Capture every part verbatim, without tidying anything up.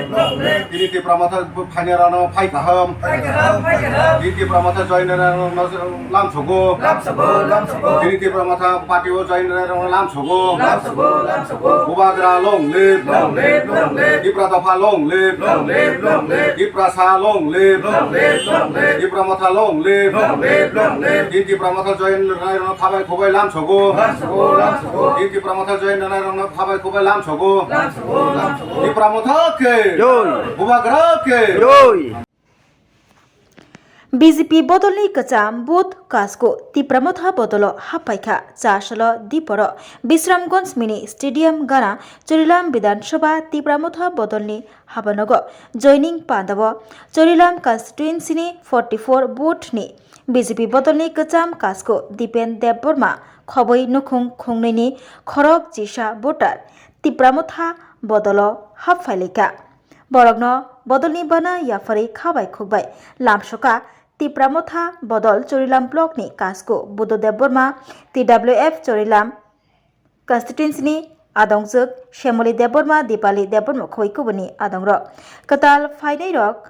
Long live. Tini Tipra Motha phainai rokno phai kaham. Phai kaham, phai kaham. Tini Tipra Motha join rokno lam sogo. Lam sogo, lam sogo. Tini Tipra Motha party o join rokno lam sogo. Lam sogo, lam sogo. Bubagra long live. Long live, long live. Tipra Dopha long live. Long live, long live. Tiprasa long live. Long live, long live. Tipra Motha long live. Long live, long live. Tini Tipra Motha join rokno khabai khubai lam sogo. Lam sogo, lam sogo. Tini Tipra Motha join rokno khabai khubai lam sogo. Lam sogo, lam sogo. Tipra Motha ke. Joi. Bubagra ke. Joi. B J P bodolni kwcham booth kasku Tipra Motha bodolo haphaikha. Chasalo diporo Bisramganj mini stadium gana Churilam Bidhan Sabha Tipra Motha bodolni habanogo joining pandao Churilam constituency ni forty four booth ni B J P bodolni kwcham kasku Dipen Debbarma khobwi nukhung khungnwini khorok chisa voter Tipra Motha bodolo happhailaikha. Borokno bodolni bana yapharwi khabai khukbai lamsoka Tipra Motha bodol Churilam block ni kasku Buddha Debbarma, T W F Churilam constituency ni adongjwk Shemoli Debbarma, Dipali Debbarma khoi kubuni adongrok. Kwtal phainairok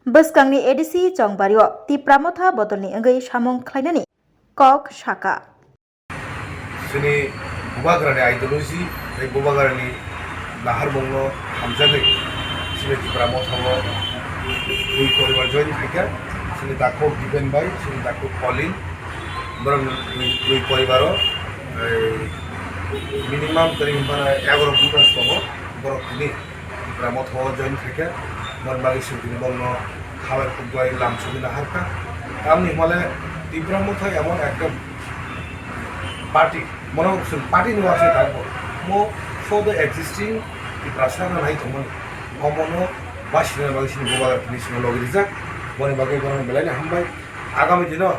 bwskangni A D C chongbario Tipra Motha bodolni wngwi samung khlainani kok saka. Chini Bubagrani ideology tei Bubagrani naharmungno hamjagwi chini Tipra Mothao twi poribar join khaikha. Chini takhuk Dipen bai, chini takhuk Colin, borok twi, twi poribaro, ei, minimum tei hwnba na egaro button tongo, borok tini Tipra Mothao join khaikha, mon bagwi chwng tini bongno khabai khukbai lamsogwi naharkha. Tamni hwnmale Tipra Motha emon ekta party, mono chwng party ni uansuk tongo. Mo for the existing Tiprasa no nai tongmani. Omono basina bagwi chini Bubagra tini chwngno logi rijak. Boni bagwi bono belai no hambai. Agami dino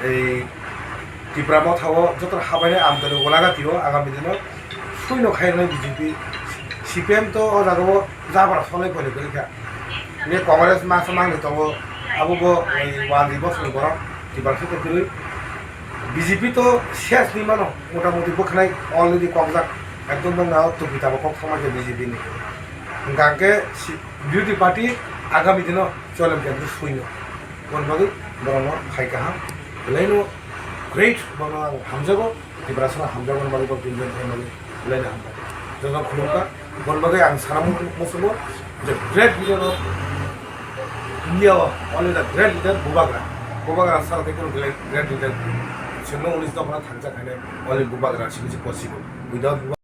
ei Tipra Mothao joto habainai amtani ulaga tio agami dino suino khairoknai B J P, C P M to o jagao jabra solai phai kha. Ni Congress masa mangni tongo, abo bo ei wanjwi bosongni borok Tipra site kwrwi. B J P to ses ni mano, motamuti bwkhanai already kokjak, ekdom bwkha tupi tabo kok thangma khe B J P ni. Hwnkha khe si-, B J P party agami dino cholem khe suino. Boni bagwi borokno phai kaham, belaino great, bono ang hamjago, Tiprasano hamjago, boni bagwi bo tinjon thai bagwi belaino hambai. Jotono khulumkha, boni bagwi ang sana mu-, muchungo, the great leader of India o, only the great leader Bubagra. Bubagra sara tei kono great, great leader, chwngno unis dophano thangcha khainai, only Bubagra simi se possible. Without Bubagra